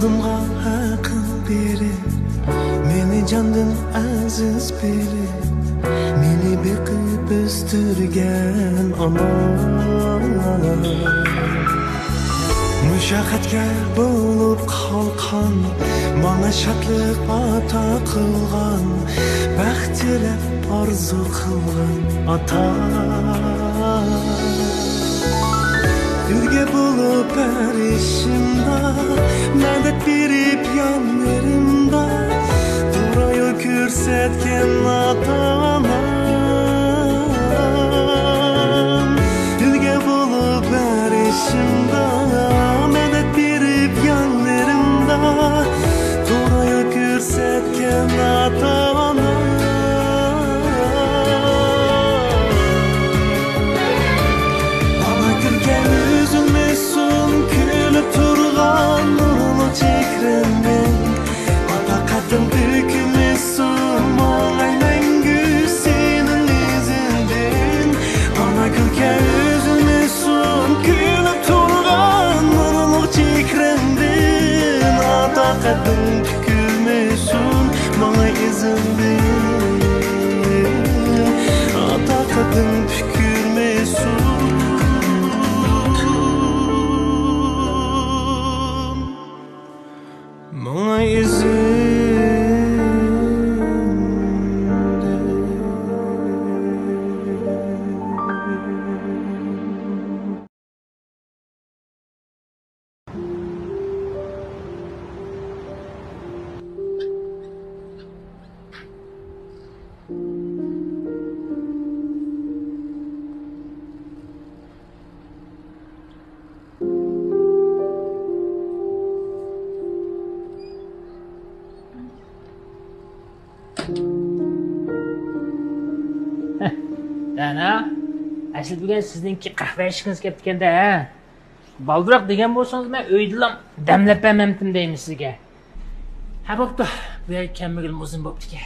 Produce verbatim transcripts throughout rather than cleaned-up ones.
ھەقىڭ بېرىپ، مېنى جاندىن ئەزىز بىلىپ، مېنى بېقىپ ئۆستۈرگەن ئانا. مۇشەققەتكە بولۇپ قالقان، ماڭا شادلىق ئاتا قىلغان، بەخت تىلەپ ئارزۇ قىلغان ئاتا. ئۈلگە بولۇپ ھەر ئىشىمدا، مەدەت بېرىپ يانلىرىمدا، توغرا يول كۆرسەتكەن ئاتا-ئانام. ئۈلگە بولۇپ ھەر ئىشىمدا، مەدەت بېرىپ يانلىرىمدا، توغرا يول كۆرسەتكەن ئاتا-ئانام. ئانا كۈلكەڭ ئۈزۈلمىسۇن، كۈلۈپ تۇرغان نۇرلۇق چېھرىڭدىن. ئاتا قەددىڭ بۈكۈلمىسۇن، ماڭاي مەڭگۈ سېنىڭ ئىزىڭدىن. ئانا كۈلكەڭ ئۈزۈلمىسۇن، كۈلۈپ تۇرغان نۇرلۇق چېھرىڭدىن. ئاتا قەددىڭ بۈكۈلمىسۇن، ماڭاي ئىزىڭدىن. ئاتا قەددىڭ بۈكۈلمىسۇن، ماڭاي ئىزىڭدىن. رەنا، ئەسلى بۈگۈن سىزنىڭكى قەھۋە ئىچكىڭىز كەپتىكەن-دە، ھە؟ بالدۇراق دېگەن بولسىڭىز، مەن ئۆيدىلا دەملەپ بەرمەمتىم دەيمەن سىزگە. ھە، بوپتۇ. بۇ يەرگە كەلمىگىلى ئۇزۇن بوپتىكەن.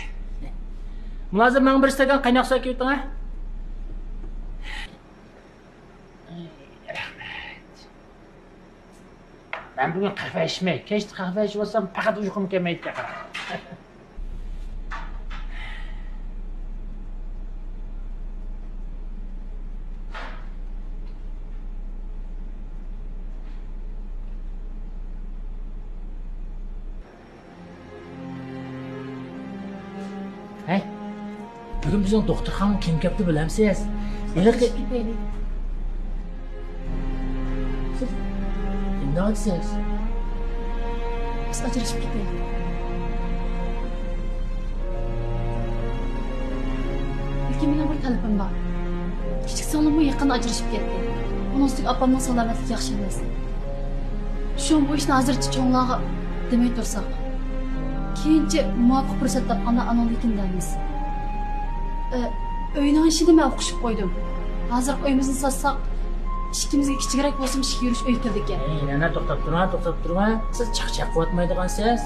مۇلازىم، ماڭا بىر ئىستاكان قايناق سۇ ئەكېلىۋېتىڭ، ھە؟ رەھمەت. مەن بۈگۈن قەھۋە ئىچمەي، كەچتە قەھۋە ئىچىۋالسام، پەقەت ئۇيقۇم كەلمەيدىكەن، قاراڭ. ھەي، بۈگۈن بىزنىڭ دوختۇرخانىغا كىم كەپتۇ بىلەمسىز؟ ھېلىقى. ئاجرىشىپ كېتەيلى. سىز نېمە دەۋاتىسىز؟ بىز ئاجرىشىپ كېتەيلى. لېكىن مېنىڭ بىر تەلىپىم بار. كىچىك سىڭلىممۇ يېقىندا ئاجرىشىپ كەتتى. ئۇنىڭ ئۈستىگە ئاپامنىڭ سالامەتلىكى ياخشى ئەمەس. شۇڭا بۇ ئىشنى ھازىرچە چوڭلارغا دېمەي تۇرساق، كېيىنچە مۇۋاپىق پۇرسەت تاپقاندا ئانىڭدىن كېيىن دەرمىز. ئە، ئۆينىڭ ئىشىنى مەن ئۇقۇشۇپ قويدۇم. ھازىرقى ئۆيىمىزنى ساتساق، ئىككىمىزگە كىچىكرەك بولسىمۇ ئىككى يۈرۈش ئۆي كېلىدىكەن. ئەي، رەنا، توختاپ تۇرما، توختاپ تۇرما. سىز چاقچاق قىلىۋاتمايدىغانسىز.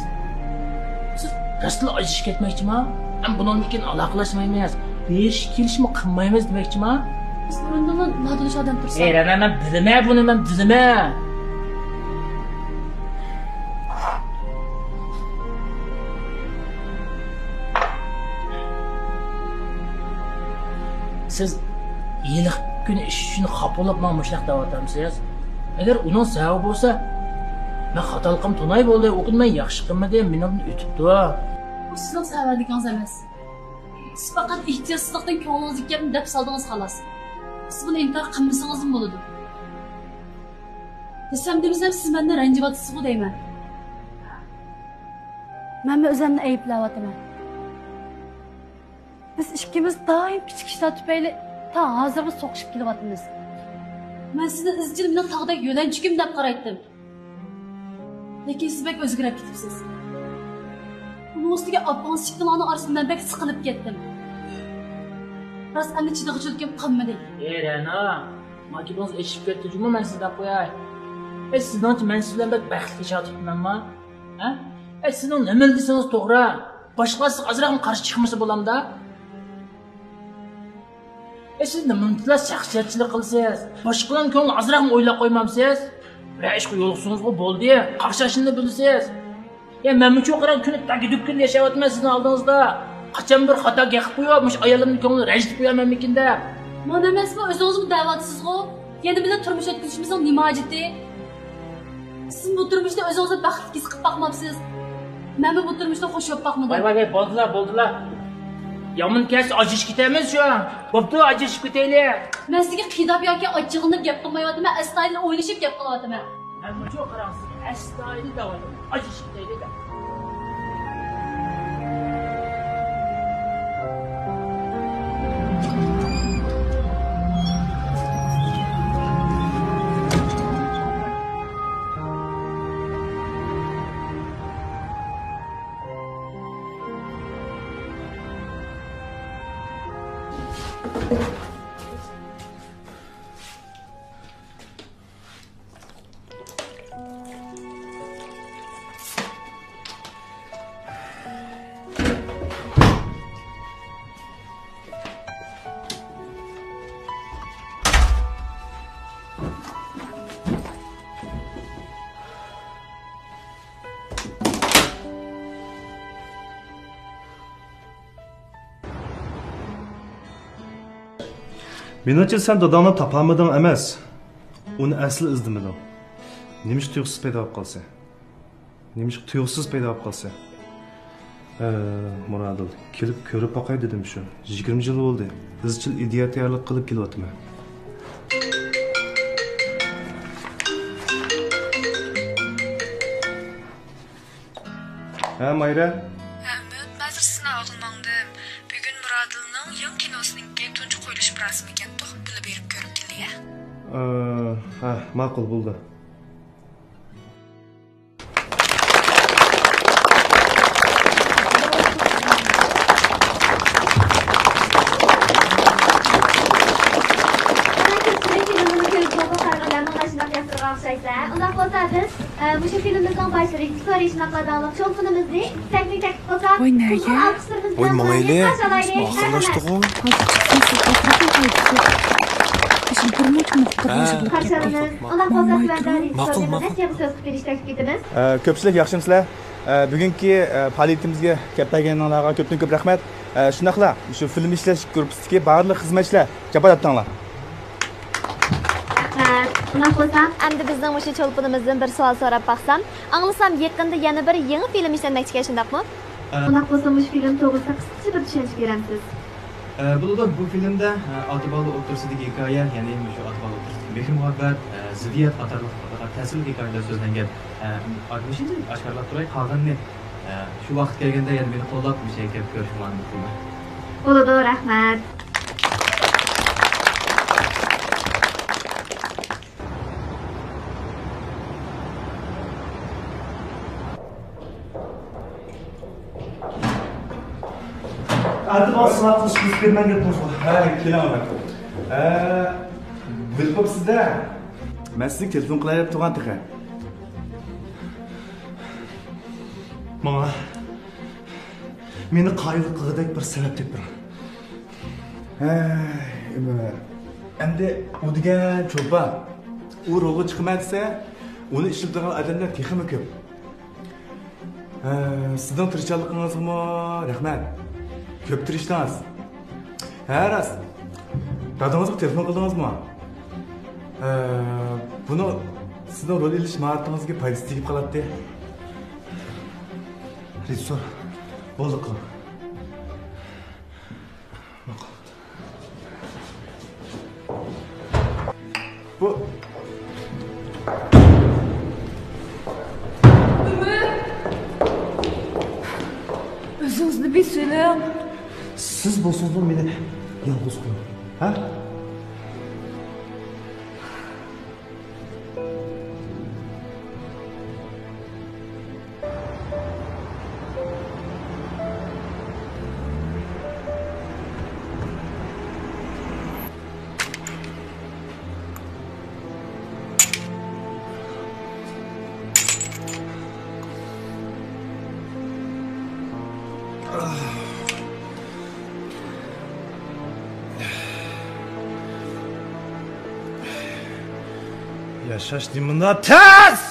سىز راستلا ئاجرىشىپ كەتمەكچىما؟ ھەم بۇنىڭدىن كېيىن ئالاقىلاشمايمىز، بېرىش كېلىشمۇ قىلمايمىز دېمەكچىما؟ بىز بۇرۇندىنلا ناتونۇش ئادەم تۇرسا. ئەي، رەنا، مەن بىلىمەن بۇنى، مەن بىلىمەن. سىز ھېلىقى كۈنى ئىش ئۈچۈن خاپا بولۇپ ماڭا مۇشۇنداق دەۋاتامسىز؟ ئەگەر ئۇنىڭ سەۋەبى بولسا، مەن خاتالىقىمنى تونۇي بولدى، ئۇ كۈنى مەن ياخشى قىلمىدىم، مېنىڭدىن ئۆتۈپتۇ. بۇ سىزنىڭ سەۋەنلىكىڭىز ئەمەس. سىز پەقەت ئېھتىياتسىزلىقتىن كۆڭلىڭىزدىكى گەپنى دەپ سالدىڭىز، خالاس. سىز بۇنى ئىنكار قىلمىسىڭىزمۇ بولىدۇ. دېسەم دېمىسەم، سىز مەندىن رەنجىۋاتىسىزغۇ دەيمەن. مەنمۇ ئۆزۈمنى ئەيىبلەۋاتىمەن. بىز ئىككىمىز دائىم كىچىك ئىشلار تۈپەيلى تا ھازىرغا سوقۇشۇپ كېلىۋاتىمىز. مەن سىزنى ئىزچىل مېنىڭ تاغدەك يۆلەنچۈكۈم دەپ قارايتتىم. لېكىن سىز بەك ئۆزگىرىپ كېتىپسىز. ئۇنىڭ ئۈستىگە ئاپىڭىز ئىككىڭلارنىڭ ئارىسىدا مەن بەك سىقىلىپ كەتتىم. راست ئەمدى چىدىغۇچىلىكىم قالمىدى. ئېي رەنا، ماكىپىڭىز ئېشىپ كەتتى جۇمۇ، مەن سىزنى دەپ قوياي. ئەي سىزنىڭچە مەن سىز بىلەن بەك بەختلىك ياشاۋاتىمەنما؟ ھە؟ ئەي سىزنىڭ نېمىلا دېسىڭىز توغرا. باشقىلار سىزگە ئازراقمۇ قارشى چىقمىسا بولامدا؟ ئەي سىز نېمىلا شەخسىيەتچىلىك قىلىسىز؟ باشقىلارنىڭ كۆڭلىنى ئازراقمۇ ئويلاپ قويمامسىز؟ بىرەر ئىشقا يولۇقسىڭىزغۇ بولدى، قارشىلىشىمنى بىلىسىز. يا مەنمۇ چوقۇرام كۈنى تاكى دۈككىدە ياشاۋاتىمەن سىزنىڭ ئالدىڭىزدا. قاچان بىر خاتا گەپ قىلىپ قويۇپ، مۇشۇ ئاياللارنىڭ كۆڭلىنى رەنجىتىپ قويامەنمىكىن دەپ. مانا ئەمەسمۇ ئۆزىڭىزمۇ دەۋاتىسىزغۇ. يەنە بىللە تۇرمۇش ئۆتكۈزۈشىمىزنىڭ نېمە ھاجىتى؟ سىز بۇ تۇرمۇشنى ئۆزىڭىزنى بەختلىك ھېس قىلىپ باقماپسىز. مەنمۇ بۇ تۇرمۇشتا خوش بولۇپ باقمىدىم. ۋاي، ۋاي، ۋاي، بولدىلا، بولدىلا. يامان كەلسە ئاجرىشىپ كېتەرمىز شۇ. بوپتۇ، ئاجرىشىپ كېتەيلى. مەن سىزگە قىيناپ ياكى ئاچچىقلىنىپ گەپ قىلمايۋاتىمەن، ئەستايىدىل ئويلىشىپ گەپ قىلىۋاتىمەن. مەنمۇ چوقۇرام سىزگە ئەستايىدىل دەۋاتىمەن. ئاجرىشىپ كېتەيلى دەپ. مېنىڭچە، سەن داداڭنى تاپالمىدىڭ ئەمەس، ئۇنى ئەسلى ئىزدىمىدىڭ. نېمىشقا تۇيۇقسىز پەيدا بولۇپ قالىسەن؟ نېمىشقا تۇيۇقسىز پەيدا بولۇپ قالىسەن؟ ھە، مۇرادىل، كېلىپ كۆرۈپ باقاي دېدىم شۇ. يىگىرمە يىل بولدى. ئىزچىل ئىدىيە تەييارلىق قىلىپ كېلىۋاتىمەن. ھە، مايرا؟ ھە، ئۈمىد، مەن ھازىر سېنىڭ ئالدىڭغا ماڭدىم. بۈگۈن مۇرادىلنىڭ يېڭى كىنوسىنىڭكى تۇنجى قويۇلۇش مۇراسىمى ئىكەنتۇق، بىللە بېرىپ كۆرۈپ كېلەيلى. ئە، ھە، ماقۇل، بولدى. ئۇنداق بولسا بىز، ئە، مۇشۇ فىلىمىمىزنىڭ باشلىرى، رېژىسسورى شۇنداقلا داڭلىق چولپىنىمىزنى سەھنىگە تەكلىپ قىلساق، ۋاي، نەگە؟ قىزغىن ئالقىشلىرىمىز بىلەن ئۇلارنى قارشى ئالايلى. ماقۇللاشتىغۇ. ھازىر چىقسۇن، سىز ئولتۇرۇپ قايتىسىز. شۇ بىر مۇنچە مۇخبىر ھازىرلاپ كەلدى. ئۇنداق بولسا تۆۋەندە رېژىسسورىمىزدىن تېخى سۆز قىلىپ بېرىشنى تەكلىپ ئېتىمىز. ئە، كۆپچىلىك ياخشىمۇسىلەر؟ ئە، بۈگۈنكى، ئە، پائالىيىتىمىزگە كەپ بەرگىنىڭلارغا كۆپتىن كۆپ رەھمەت. ئە، شۇنداقلا شۇ فىلىم ئىشلەش گۇرۇپپىسىدىكى بارلىق خىزمەتچىلەر جاپا تارتتىڭلار. رەھمەت. ئۇنداق بولسا. ئەمدى بىزنىڭ مۇشۇ چولپىنىمىزدىن بىر سوئال سوراپ باقسام، ئاڭلىسام يېقىندا يەنە بىر يېڭى فىلىم ئىشلەنمەكچىكەن، شۇنداقمۇ؟ ئۇنداق بولسا مۇشۇ فىلىم توغرىسىدا قىسقىچە بىر چۈشەنچە بېرەمسىز؟ ئە، بولىدۇ. بۇ فىلىمدە، ئە، ئاتا-بالا ئوتتۇرىسىدىكى ھېكايە، يەنى مۇشۇ ئاتا-بالا ئوتتۇرىسىدىكى مېھىر-مۇھەببەت، ئە، زىددىيەت قاتارلىق، قاتارلىق تەسىرلىك ھېكايىلەر سۆزلەنگەن. ئە، مۇشۇنى ئاشكارىلاپ تۇراي، قالغىنىنى، ئە، شۇ ۋاقىت كەلگەندە يەنە مېنى قوللاپ، مۇشۇ يەرگە كېلىپ كۆرۈشۈڭلارنى ئۈمىد قىلىمەن. بولىدۇ، رەھمەت. ئەتە ماڭا سىناق قىلىش قىلىپ بېرىمەن دەپتىڭىزغۇ؟ ھە، كېلىڭ. ھە، بىلىپ قاپسىز-دە. مەن سىزگە تېلېفون قىلاي دەپ تۇرغان تېخى. ماڭا مېنى قايىل قىلغۇدەك بىر سەۋەب تېپىپ بېرىڭ. ھەي، ئۆمەر. ئەمدى ئۇ دېگەن چولپان. ئۇ رولغا چىقىمەن دېسە، ئۇنى ئىشلىتىدىغان ئادەملەر تېخىمۇ كۆپ. ھە، سىزنىڭ تىرىشچانلىقىڭىزغىمۇ رەھمەت. كۆپ تىرىشتىڭىز. ھە، راست. دادىڭىزغا تېلېفون قىلدىڭىزمۇ؟ ھە، بۇنىڭ سىزنىڭ رول ئېلىش ماھارىتىڭىزگە پايدىسى تېگىپ قالاتتى. رېژىسسور، بولدى، قىلىڭ. ماقۇل. بۇ. ئۆزىڭىزنى بېسىۋېلىڭ. سىز بولسىڭىزمۇ مېنى يالغۇز قويۇڭ، ھە؟ ياشاش نېمانداق تەس!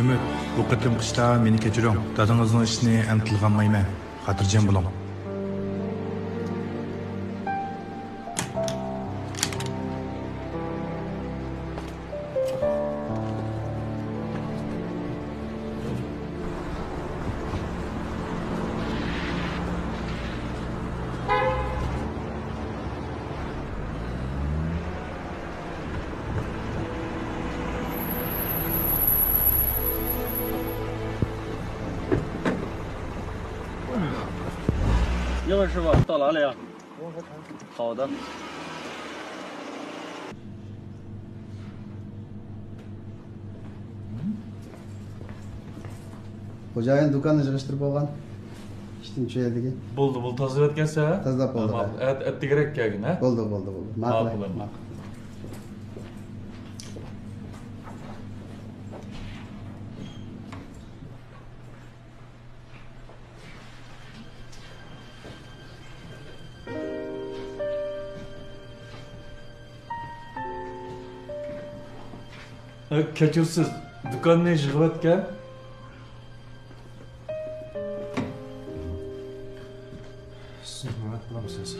ئۈمىد، بۇ قېتىمقى ئىشتا مېنى كەچۈرۈڭ. دادىڭىزنىڭ ئىشىنى ئەمدى تىلغا ئالمايمەن. خاتىرجەم بولۇڭ. خوجايىن دۇكاننى يىغىشتۇرۇپ بولغان. ئىشتىن چۈشەلدىكى. بولدى، بولدى، تازىلاپ ئەتكەنسەن، ھە؟ تازىلاپ بولدى، ماقۇل. ھە. ئەت-، ئەتىگىرەك كەلگىن، ھە؟ بولدى، بولدى، بولدى. ماقۇل. ماقۇل، ماقۇل. ئە، كەچۈرسىز، دۇكاننى يىغىۋەتكەن. سىز نۇرمەمەت بولامسىز؟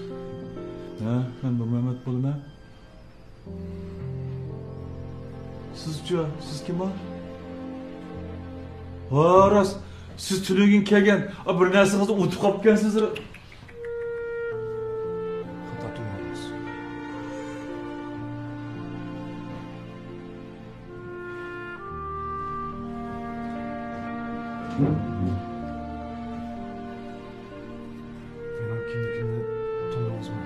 ھە، مەن نۇرمەمەت بولىمەن. سىزچۇ؟ سىز كىم ئۇ؟ ھا، راست. سىز تۈنۈگۈن كەلگەن، ئا، بىر نەرسىڭىزنى ئۇنتۇپ قاپتىكەنسىز. خاتا تونۇۋالدىڭىز. مېنىڭ كىملىكىمنى تونۇدىڭىزمۇ؟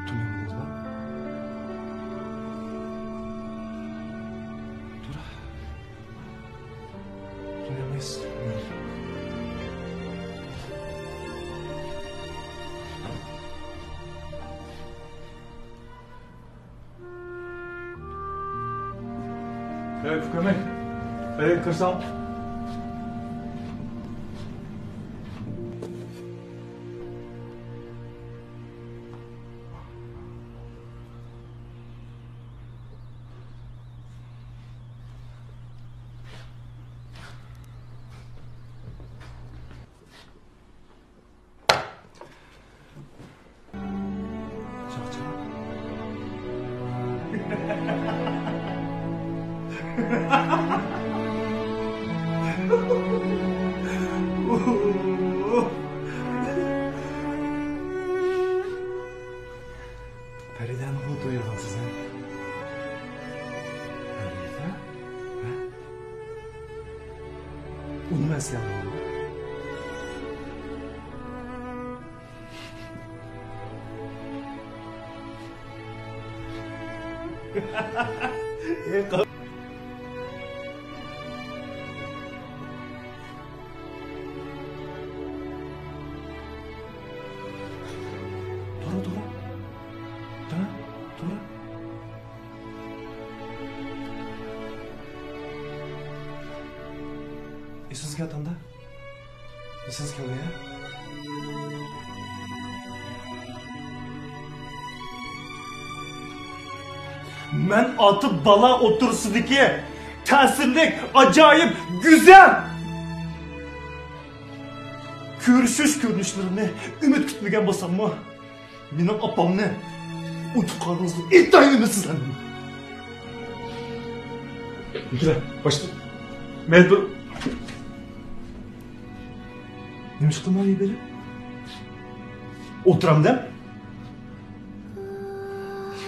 تونۇيالمىدىڭىزمۇ؟ توغرا. تونۇيالمايسىز. ھەي، ئۇكام، ھەي، كىرسەڭ. چاقچاق. پەرىدەنىڭ تويىغانسىز، ھە؟ پەرىدە؟ ھە؟ ئۇنىمۇ ئەسلىيەلمىدىڭمۇ؟ توغرا، توغرا. توغرا، توغرا. ئېسىڭىزگە كەلدىڭدا؟ ئېسىڭىزگە كەلدى، ھە؟ مەن ئاتا-بالا ئوتتۇرىسىدىكى تەسىرلىك، ئاجايىپ، گۈزەل كۆرۈشۈش كۆرۈنۈشلىرىنى ئۈمىد كۈتمىگەن بولساممۇ، مېنىڭ ئاپامنى ئۇنتۇپ قالغىنىڭىزنى ئىنتايىن ئۈمىدسىزلەندىم. يۈرە، باشتا. مەن بىر نېمە ئىش قىلماي بېرىپ ئولتۇرامدىم؟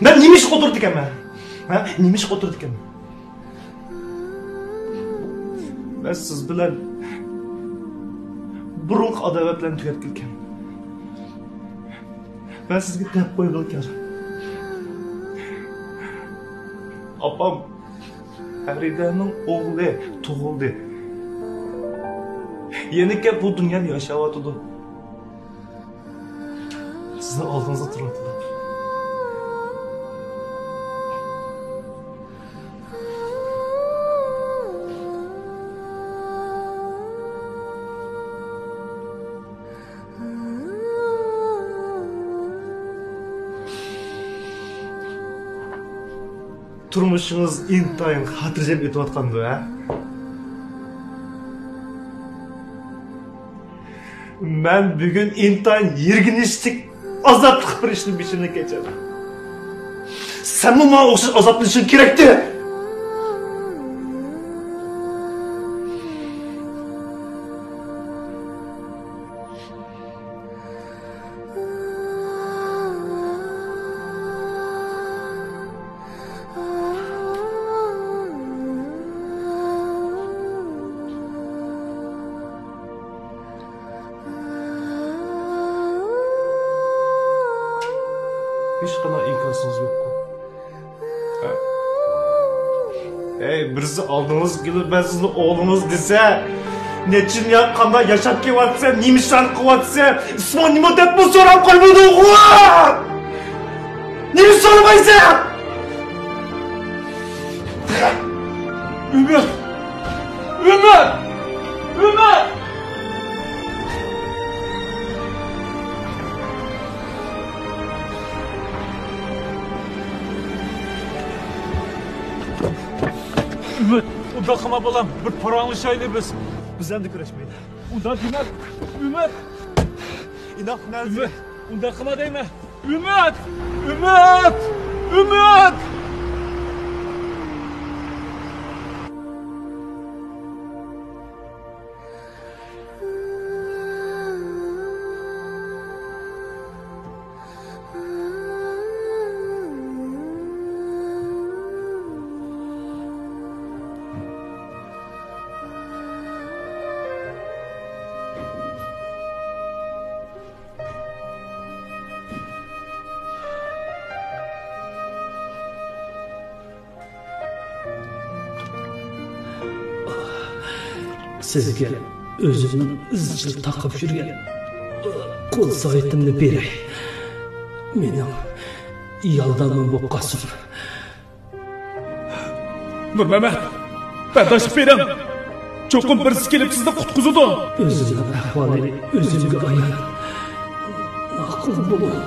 مەن نېمە ئىشقا ئولتۇرىدىكەنمەن؟ ھە؟ نېمە ئىشقا ئولتۇرىدىكەنمەن؟ مەن سىز بىلەن بۇرۇنقى ئاداۋەتلەرنى تۈگەتكىلىكەن. مەن سىزگە دەپ قويغىلىكەن. ئاپام پەرىدەنىڭ ئوغلى تۇغۇلدى. يەنە كەپ بۇ دۇنيادا ياشاۋاتىدۇ. سىزنىڭ ئالدىڭىزدا تۇرۇۋاتىدۇ. تۇرمۇشىڭىز ئىنتايىن خاتىرجەم ئۆتۈۋاتقاندۇ، ھە؟ مەن بۈگۈن ئىنتايىن يىرگىنچلىك، ئازابلىق بىر ئىشنى بېشىمدىن كەچۈردۈم. سەنمۇ ماڭا ئوخشاش ئازابلىنىشىڭ كېرەكتى. ھېچقانداق ئىنكاسىڭىز يوققۇ؟ ھە؟ ئەي، بىرسى ئالدىڭىزغا كېلىپ، مەن سىزنىڭ ئوغلىڭىز دېسە، نەچچە يىل قانداق ياشاپ كېلىۋاتىسەن، نېمە ئىشلارنى قىلىۋاتىسەن، ئىسمىڭ نېمە دەپمۇ سوراپ قويمىدىڭغۇ؟ نېمە سورىمايسەن؟ ئۈمىد! ئۈمىد! ئۈمىد! ئۈمىد! ئۇنداق قىلما، بالام، بىر پاراڭلىشايلى بىز. بىز ئەمدى كۆرۈشمەيلى. ئۇنداق دېمە، ئۈمىد! ئىناق، نەزىر! ئۈمىد! ئۇنداق قىلما دەيمەن! ئۈمىد! ئۈمىد! ئۈمىد! سىزگە ئۆزۈمنىڭ ئىزچىل تاقاپ يۈرگەن قول سائىتىمنى بېرەي. مېنىڭ يالدامىم بولۇپ قالسۇن. نۇرمەمەت، بەرداشلىق بېرىڭ. چوقۇم بىرسى كېلىپ سىزنى قۇتقۇزىدۇ. ئۆزۈمنىڭ ئەھۋالى ئۆزۈمگە ئايان. ماقۇل بولۇڭ.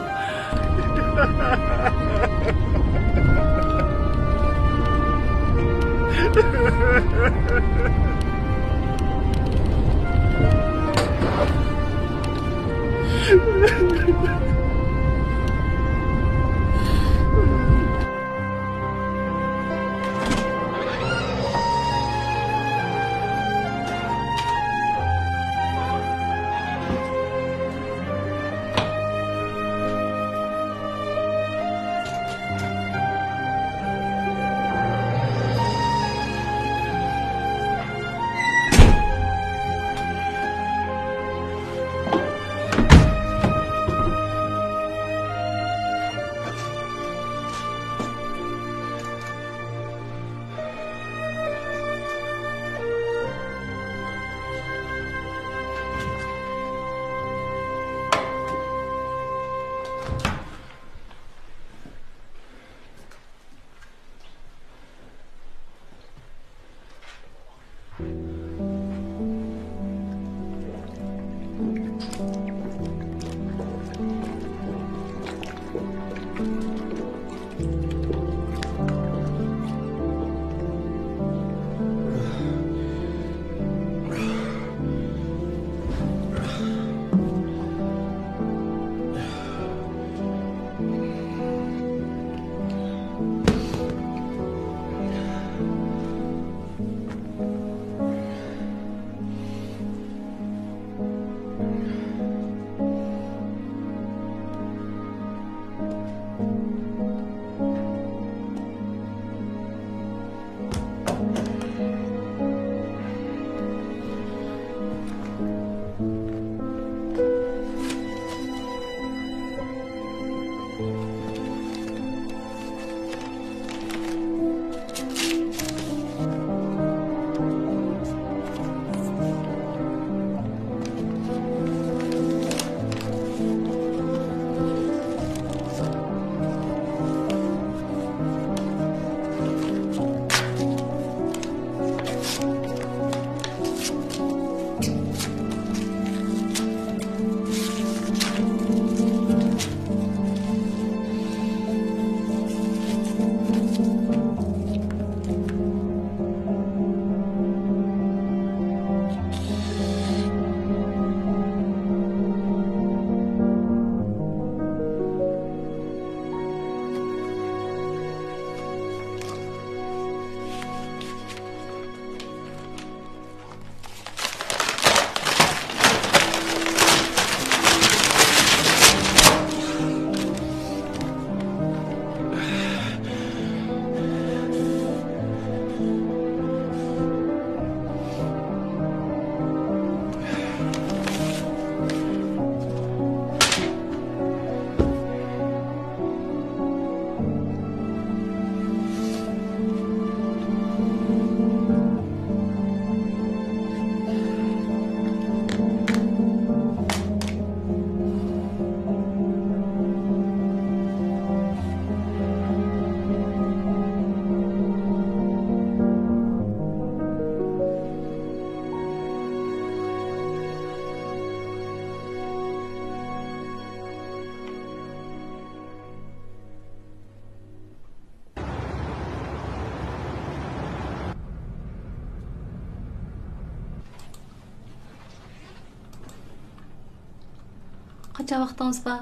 قانچە ۋاقتىڭىز بار؟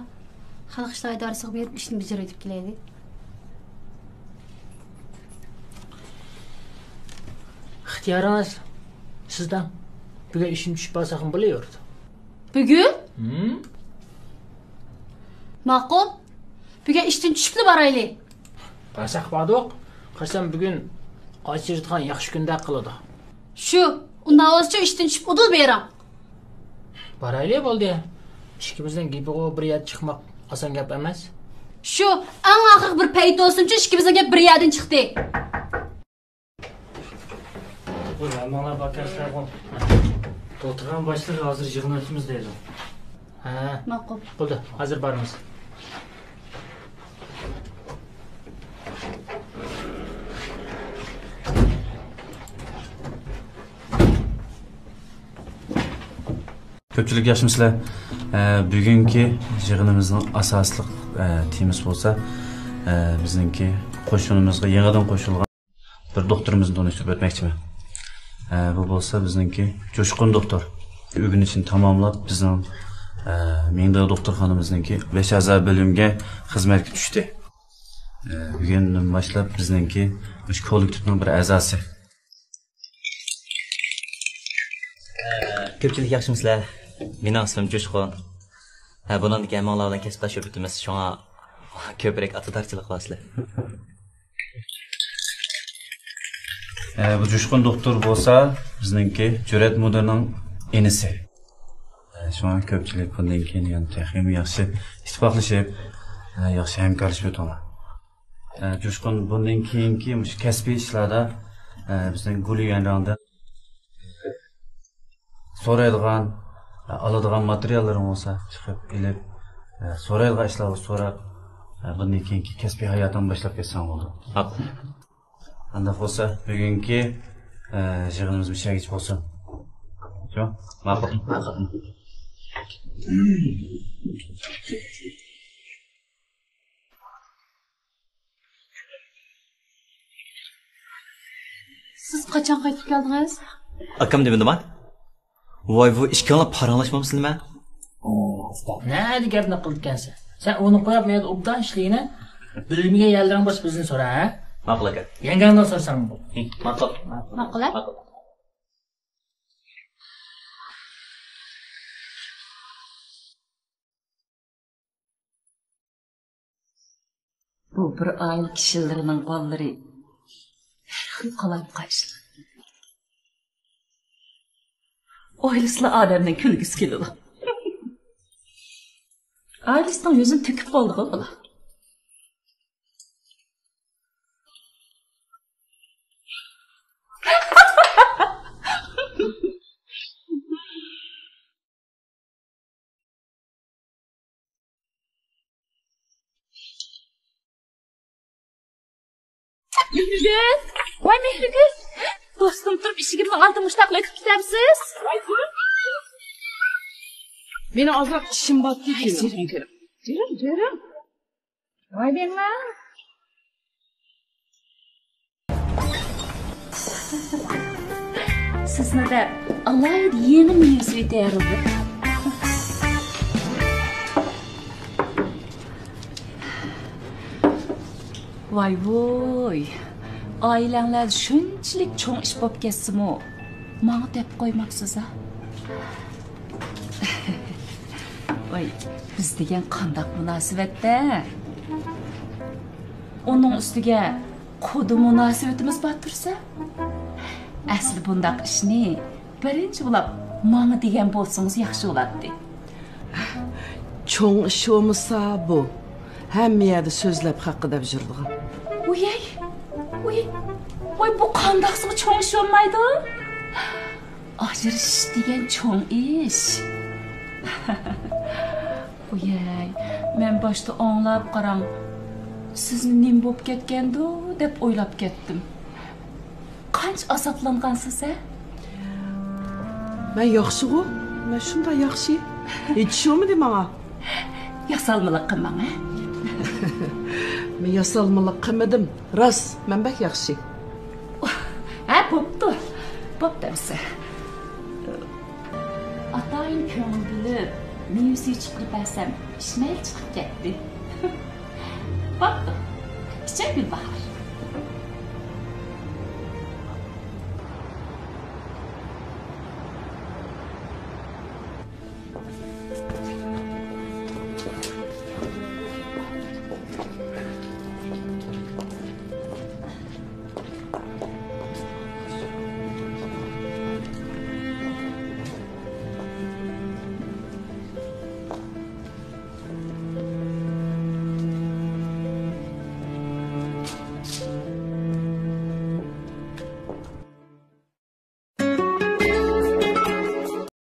خەلق ئىشلار ئىدارىسىغا بېرىپ ئىشنى بېجىرىۋېتىپ كېلەيلى. ئىختىيارىڭىز سىزدە. بۈگۈن ئىشتىن چۈشۈپ بارساقمۇ بولۇۋېرىدۇ. بۈگۈن؟ ھىم؟ ماقۇل. بۈگۈن ئىشتىن چۈشۈپلا بارايلى. بارساق باردۇق. قارىسام بۈگۈن ئاچ يۈرىدىغان ياخشى كۈندەك قىلىدۇ. شۇ، ئۇنداق بولسىچۇ ئىشتىن چۈشۈپ ئۇدۇل بېرىڭ. بارايلى بولدى. ئىككىمىزنىڭ گېپىغۇ بىر يەردە چىقماق ئاسان گەپ ئەمەس. شۇ، ئەڭ ئاخىرقى بىر پەيت بولسۇنچۇ ئىككىمىزنىڭ گېپى بىر يەردىن چىقتى. بۇ ھەممىڭلار باركەنسىلەرغۇ. دوختۇرخانا باشلىقى ھازىر يىغىنىۋاتىمىز دەيدۇ. ھە. ماقۇل. بولدى، ھازىر بارىمىز. كۆپچىلىك ياخشىمۇسىلەر؟ ئە، بۈگۈنكى يىغىنىمىزنىڭ ئاساسلىق، ئە، تېمىسى بولسا، ئە، بىزنىڭكى قوشۇنىمىزغا يېڭىدىن قوشۇلغان بىر دوختۇرىمىزنى تونۇشتۇرۇپ ئۆتمەكچىمەن. ئە، بۇ بولسا بىزنىڭكى جۇشقۇن دوختۇر. ئۆگىنىشىنى تاماملاپ، بىزنىڭ، ئە، مىڭدېڭ دوختۇرخانىمىزنىڭكى بەش ئەزا بۆلۈمگە خىزمەتكە چۈشتى. ئە، بۈگۈندىن باشلاپ بىزنىڭكى مۇشۇ كوللېكتىپنىڭ بىر ئەزاسى. ئە، كۆپچىلىك ياخشىمۇسىلەر؟ مېنىڭ ئىسمىم جۇشقۇن. ھە، بۇنىڭدىن كېيىن ھەممىڭلار بىلەن كەسىپداش بولۇپ كېتىمىز، شۇڭا كۆپرەك ئاتىدارچىلىق قىلارسىلەر. ئە، بۇ جۇشقۇن دوختۇر بولسا بىزنىڭكى جۈرئەت مۇدىرنىڭ ئىنىسى. ئە، شۇڭا كۆپچىلىك بۇندىن كېيىن يەنە تېخىمۇ ياخشى ئىتتىپاقلىشىپ، ئە، ياخشى ھەمكارلىشىپ ئۆتۈڭلار. ئە، جۇشقۇن، بۇندىن كېيىنكى مۇشۇ كەسپىي ئىشلاردا، ئە، بىزنىڭ گۇليۈەنرېڭدىن سورايدىغان، ئە، ئالىدىغان ماتېرىياللىرىڭ بولسا چىقىپ ئېلىپ، ئە، سورايدىغان ئىشلارغا سوراپ، ئە، بۇندىن كېيىنكى كەسپىي ھاياتىڭنى باشلاپ كەتسەڭ بولىدۇ. ھەق. ئانداق بولسا بۈگۈنكى، ئە، يىغىنىمىز مۇشۇ يەرگىچە بولسۇن. شۇ؟ ماقۇل. ماقۇل. سىز قاچان قايتىپ كەلدىڭىز؟ ئاكام دېمىدىما؟ ۋاي، بۇ ئىككىڭلار پاراڭلاشمامسىلەر نېمە؟ نەدە گەپ نەقىل ئىكەنسەن؟ سەن ئۇنى قويۇپ، مەن ئوبدان ئىشلىگىنە. بىلمىگەن يەرلىرىڭ بولسا بىزدىن سورا، ھە؟ ماقۇل ئاكا. يەڭگەڭدىن سورىساڭ بولدى. ماقۇل. ماقۇل، ھە؟ ماقۇل. بۇ بىر ئائىلە كىشىلىرىنىڭ بالىلىرى ھەر خىل قالايمىقان ئىشلار. ئويلىسىلا ئادەمنىڭ كۈلگۈسى كېلىدۇ. ئائىلىسىنىڭ يۈزىنى تۆكۈپ بولدىغۇ بۇلار. مېھرىگۈل! ۋاي مېھرىگۈل! دوستۇم تۇرۇپ ئىشىكىمنىڭ ئالدىدا مۇشتاقلا ئۆتۈپ كېتەمسىز؟ مېنىڭ ئازراق ئىشىم بار، كېتىمەن. جۈرۈڭ، جۈرۈڭ. جۈرۈڭ، جۈرۈڭ. ۋاي مېڭە! سىزنى دەپ ئالاھىدە يېڭى مېۋە سۈيى تەييارلىدىم. ۋاي ۋوي، ئائىلەڭلەردە شۇنچىلىك چوڭ ئىش بولۇپ كەتسىمۇ، ماڭا دەپ قويماپسىز ھە؟ ۋاي، بىز دېگەن قانداق مۇناسىۋەت-دە؟ ئۇنىڭ ئۈستىگە قۇدا مۇناسىۋىتىمىز بار تۇرسا. ئەسلى بۇنداق ئىشنى بىرىنچى بولاپ ماڭا دېگەن بولسىڭىز ياخشى بولاتتى. چوڭ ئىش بولمىسا بۇ، ھەممە يەردە سۆزلەپ خەققە دەپ يۈرىدىغان. ۋۇيەي، ۋۇي، ۋاي بۇ قانداقسىغۇ چوڭ ئىش بولمايدۇ؟ ئاجرىشىش دېگەن چوڭ ئىش. ۋۇيەي، مەن باشتا ئاڭلاپ قاراڭ، سىزنى نېمە بولۇپ كەتكەندۇ دەپ ئويلاپ كەتتىم. قانچە ئازابلانغانسىز ھە؟ مەن ياخشىغۇ، مەن شۇنداق ياخشى. ھېچ ئىش بولمىدى ماڭا. ياسالمىلىق قىلماڭ ھە؟ مەن ياسالمىلىق قىلمىدىم. راست، مەن بەك ياخشى. ھە، بوپتۇ. بوپتۇ ئەمىسە. ئاتايىن كۆڭۈل بۆلۈپ، مېۋە سۈيى چىقىرىپ بەرسەم، ئىچمەيلا چىقىپ كەتتى. بوپتۇ، ئىچەي گۈلباھار.